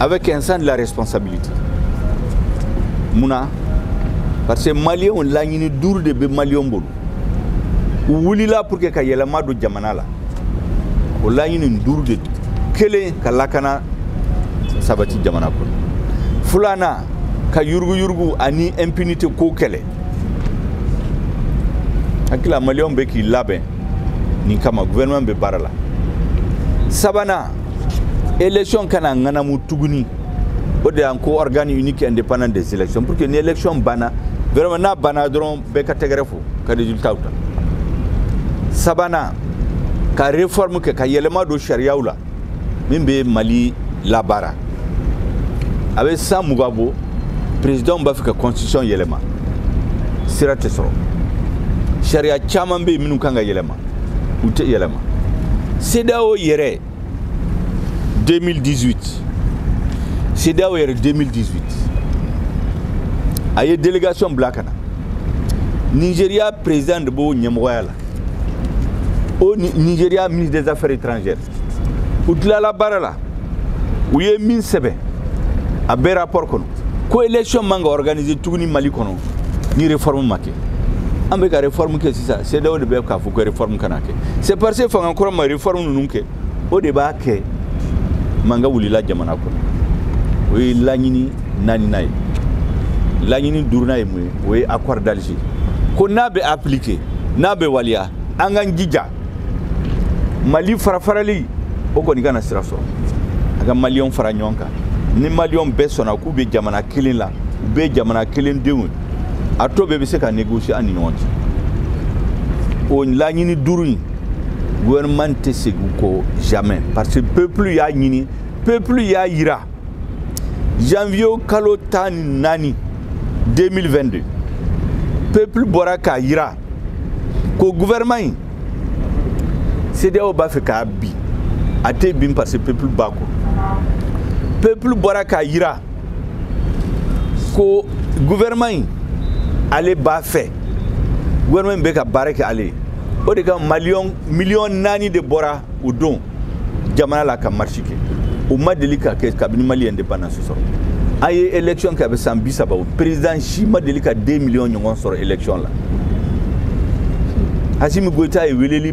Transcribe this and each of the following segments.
Avec un sens de la responsabilité. Munna? Parce que Maliyɛnw, laɲini duuru de bɛ Maliyɛnw bolo. U wulila pour que ka yɛlɛma don jamana la. O laɲini duuru de: kelen, ka lakana sabati jamana kɔnɔ; filanan, ka yuruguyurugu ani impunité ko kɛlɛ. Hakili la, Maliyɛnw bɛ k'i labɛn nin kama, gouvernement bɛ baara la. Sabanan, élection kana ŋanamu tuguni. O de y'an ko organe unique indépendant des élections, pour que ni élection banna vraiment, n'a banna dɔrɔn, bɛɛ ka tɛgɛrɛ fo ka résultat ta. Sabanan, ka réforme kɛ, ka yɛlɛma don sariyaw la min bɛ Mali labaara. A bɛ san 20 bɔ, président b'a fɛ ka constitution yɛlɛma, sira tɛ sɔrɔ. Sariya caman bɛ yen minnu kan ka yɛlɛma, u tɛ yɛlɛma. CEDEAO yɛrɛ 2018, CEDEAO yɛrɛ 2018, a ye délégation bila ka na. Nigéria président de b'o ɲɛmɔgɔya la, o Nigéria ministre des Affaires étrangères. U tilala baara la, u ye min sɛbɛn a bɛɛ rapport kɔnɔ, ko élection man ka organiser tuguni Mali kɔnɔ ni réforme ma kɛ. An bɛ ka réforme kɛ sisan, CEDEAO de bɛ k'a fɔ ko réforme kana kɛ. C'est parce que fanga kɔrɔ ma réforme ninnu kɛ, o de b'a kɛ mankan wulila jamana kɔnɔ. O ye laɲini naaninan ye. Laɲini duurunan ye mun ye? O ye accord d'Alger, ko n'a bɛ appliquer, n'a bɛ waleya, an k'an jija Mali fara-farali o kɔni kana sira sɔrɔ, a ka Maliyɛnw fara ɲɔgɔn kan. Ni Maliyɛnw bɛɛ sɔnna k'u bɛ jamana kelen la, u bɛɛ ye jamana kelen denw ye, a tɔ bɛɛ bɛ se ka négocier an ni ɲɔgɔn cɛ. O laɲini duuru in, gouvernement tɛ segin kɔ jamais, parce que peuple y'a ɲini, peuple y'a yira. Janvier kalo 14 2022, peuple bɔra k'a yira ko gouvernement in, CEDEAO b'a fɛ k'a bin, a tɛ bin parce que peuple b'a kɔ. Peuple bɔra k'a yira ko gouvernement in, ale b'a fɛ, gouvernement in bɛ ka baara kɛ ale ye. O de kama Maliyɛn miliyɔn 4 de bɔra o don jamana la ka marche kɛ. O ma deli ka kɛ kabini Mali indépendance sɔrɔ. An ye élection kɛ, a bɛ san 30, o président si ma deli ka 2 millions ɲɔgɔn sɔrɔ élection la. Assimi Goïta ye weleli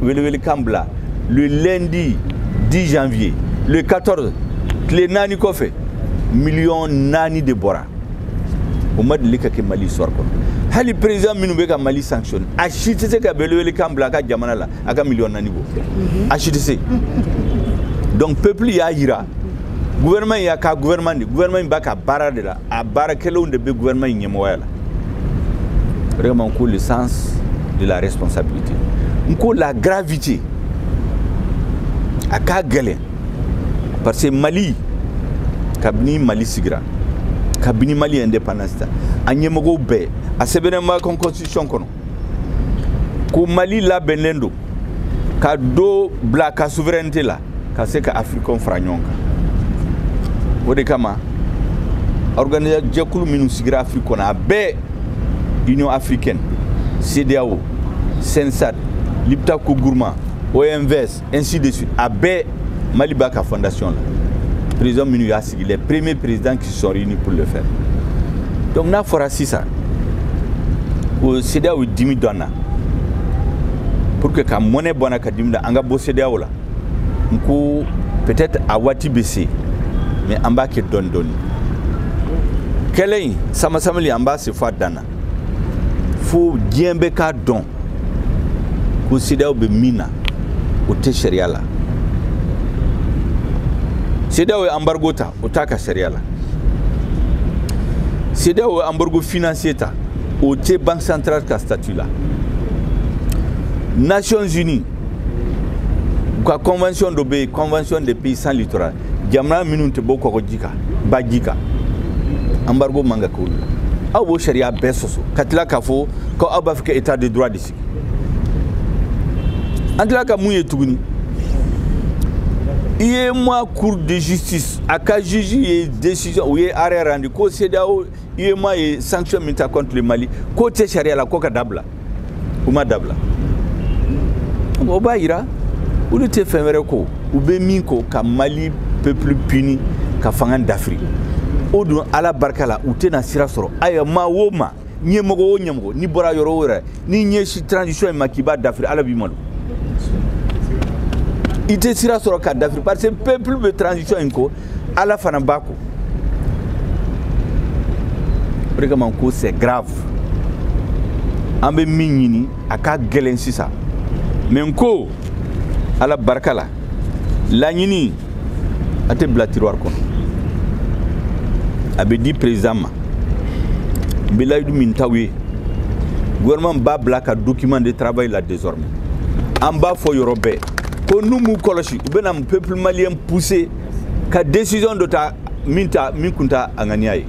welewelekan bila le lundi 10 janvier, le 14, tile 4 kɔfɛ, miliyɔn 4 de bɔra. O ma deli ka kɛ Mali histoire kɔnɔ. Hali président minnu bɛ ka Mali sanctionner, a si tɛ se ka welewelekan bila a ka jamana la a ka miliyɔn 4 bɔ, a si tɛ se. Donc peuple y'a yira gouvernement y'a ka gouvernement de, gouvernement in b'a ka baara de la, a baarakɛlaw de bɛ gouvernement in ɲɛmɔgɔya la. Vraiment, ko le sens de la responsabilité, n ko la gravité, a ka gɛlɛn, parce que Mali, kabini Mali sigira, kabini Mali indépendance ta, a ɲɛmɔgɔw bɛɛ, a sɛbɛnnen b'a constitution kɔnɔ ko Mali labɛnnen don ka dɔ bila ka souveraineté la, ka se ka Africain fara ɲɔgɔn kan. O de kama organisation jɛkulu minnu sigira Afrique kɔnɔ, a bɛɛ, Union africaine, CEDEAO, CNSAD, Liptako Gourma, OMVS, ainsi de suite, a bɛɛ, Mali b'a ka fondation la, président minnu y'a sigi, les premiers présidents qui se sont réunis pour le faire. Donc n'a fɔra sisan ko CEDEAO dimi dɔn na pour que ka mɔnɛ bɔ n na, ka dimi da, an ka bɔ CEDEAO la, n ko peut-être a waati bɛ se, mais an b'a kɛ dɔɔni dɔɔni. Kɛlɛ in sama-samali, an b'a se fo a dan na, fo diɲɛ bɛ k'a dɔn ko CEDEAO bɛ min na, o tɛ sariya la. CEDEAO ye embargo ta, o t'a ka sariya la. CEDEAO ye embargo financier ta, o tɛ Banque centrale ka statut la. Nations Unies u ka convention dɔ bɛ yen, convention des pays sans littoral, jamana minnu tɛ bɔ kɔgɔji kan, baji kan, embargo man ka k'olu la. Aw b'o sariya bɛɛ sɔsɔ ka tila k'a fɔ ko aw b'a fɛ ka état de droit de sigi. An tila ka mun ye tuguni? UEMOA, Cour de justice, a ka juge ye décision, u ye arrêt rendu ko CEDEAO, UEMOA ye sanction min ta contre le Mali, k'o tɛ sariya la, ko ka dabila. U ma dabila. O b'a yira olu tɛ fɛn wɛrɛ ko, u bɛ min ko ka Mali peuple puni ka fanga dafiri. O dun Ala barika la, u tɛna sira sɔrɔ. Ayiwa, maa o maa, ɲɛmɔgɔ o ɲɛmɔgɔ, n'i bɔra yɔrɔ o yɔrɔ, n'i ɲɛsin transition in ma k'i b'a dafiri, Ala b'i malo. I tɛ sira sɔrɔ ka dafiri parce que peuple bɛ transition in ko, Ala fana b'a ko. O de kama ko c'est grave. An bɛ min ɲini, a ka gɛlɛn sisan, mais n ko Ala barika la, laɲini a tɛ bila tiroir kɔnɔ, a bɛ di président ma. N bɛ layidu min t'aw ye, gouvernement b'a bila ka document de travail la. Désormais, an b'a fɔ yɔrɔ bɛɛ ko n'u m'u kɔlɔsi, u bɛna peuple malien pousser ka décision dɔ ta min ta min kun t'a a ŋaniya ye.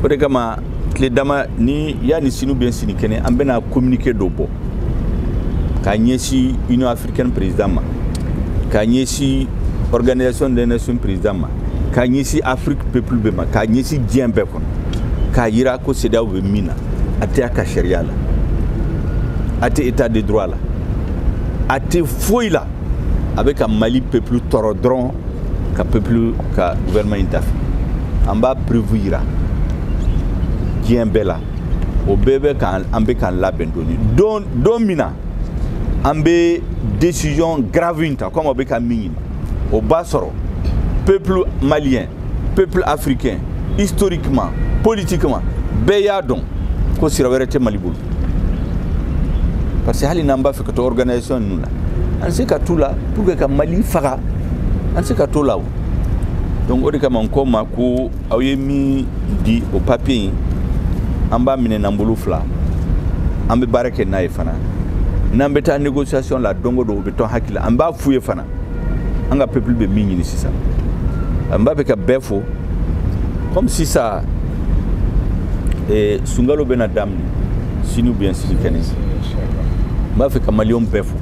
O de kama tile dama ni yanni sini bɛ sini kɛnɛ, an bɛna communiqué dɔ bɔ k'a ɲɛsin Union africaine président ma, k'a ɲɛsin Organisation des Nations président ma, k'a ɲɛsin Afrique peuple bɛɛ ma, k'a ɲɛsin diɲɛ bɛɛ kɔnɔ, k'a yira ko CEDEAO bɛ min na, a tɛ a ka sariya la, a tɛ état de droit la, a tɛ foyi la. A bɛ ka Mali peuple tɔɔrɔ dɔrɔn, ka peuple ka gouvernement in dafiri. An b'a preuve yira diɲɛ bɛɛ la. O bɛɛ bɛ k'an, an bɛ k'an labɛn dɔɔni. Don don min na an bɛ décision grave in ta, comme a bɛ ka min ɲini, o b'a sɔrɔ peuple malien, peuple africain, historiquement, politiquement, bɛɛ y'a dɔn ko sira wɛrɛ tɛ Mali bolo. Parce que hali n'an b'a fɛ ka to organisation ninnu la, an se ka t'u la pour que ka Mali faga, an se ka t'o la o. Donc o de kama n ko ma ko aw ye min di, o papier in, an b'a minɛ n'an bolo fila, an bɛ baara kɛ n'a ye fana. N'an bɛ taa négociation la don o don, o bɛ tɔn hakili la. An b'a f'u ye fana, an ka peuple bɛ min ɲini sisan. An b'a fɛ ka bɛɛ fo. Comme sisan sunkalo bɛna daminɛ sini ou bien sini kɛnɛ, n b'a fɛ ka maliyɛnw bɛɛ fo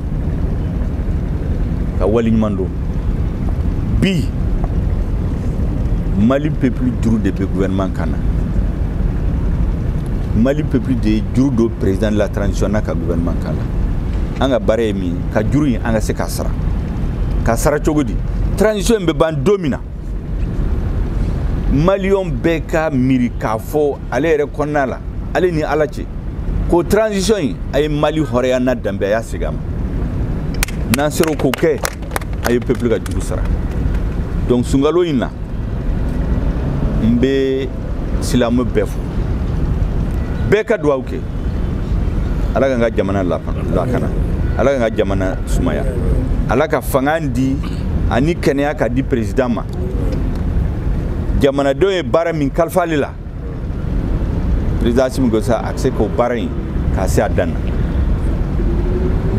ka waleɲuman dɔn. Bi Mali peuple juru de bɛ gouvernement kan na. Mali peuple de ye juru don président de la transition n'a ka gouvernement kan la. An ka baara ye min ye, ka juru in, an ka se k'a sara. K'a sara cogo di? Transition in bɛ ban don min na, maliyɛnw bɛɛ ka miiri k'a fɔ ale yɛrɛ kɔnɔna la, ale ni Ala cɛ, ko transition in a ye Mali hɔrɔnya n'a danbe, a y'a segin a ma. N'an sera k'o kɛ, a ye peuple ka juru sara. Donc sunkalo in na, n bɛ silamɛ bɛɛ fo, bɛɛ ka duwawu kɛ Ala k'an ka jamana lakana, Ala k'an ka jamana sumaya, Ala ka fanga di ani kɛnɛya ka di président ma. Jamanadenw ye baara min kalifa ale la, président Assimi Goïta, a se k'o baara in k'a se a dan na.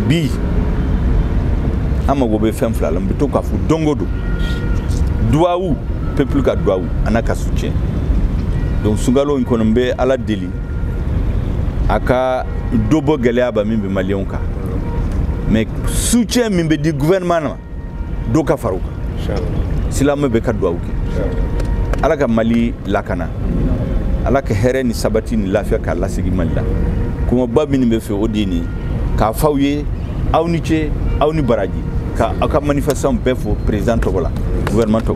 Bi an mago bɛ fɛn fila la, n bɛ to k'a fɔ don o don: duwawu, peuple ka duwawu a n'a ka soutien. Donc sunkalo in kɔnɔ, n bɛ Ala deli a ka dɔ bɔ gɛlɛya ba min bɛ maliyɛnw kan, mais soutien min bɛ di gouvernement ma, dɔ ka fara o kan. Silamɛ bɛ ka duwawu kɛ Ala ka Mali lakana, Ala ka hɛrɛ ni sabati ni lafiya k'a lasegin Mali la. Kumaba minnu bɛ fɛ, o de ye nin k'a f'aw ye. Aw ni ce, aw ni baraji, ka aw ka manifestation bɛɛ fo président tɔgɔ la, gouvernement tɔgɔ.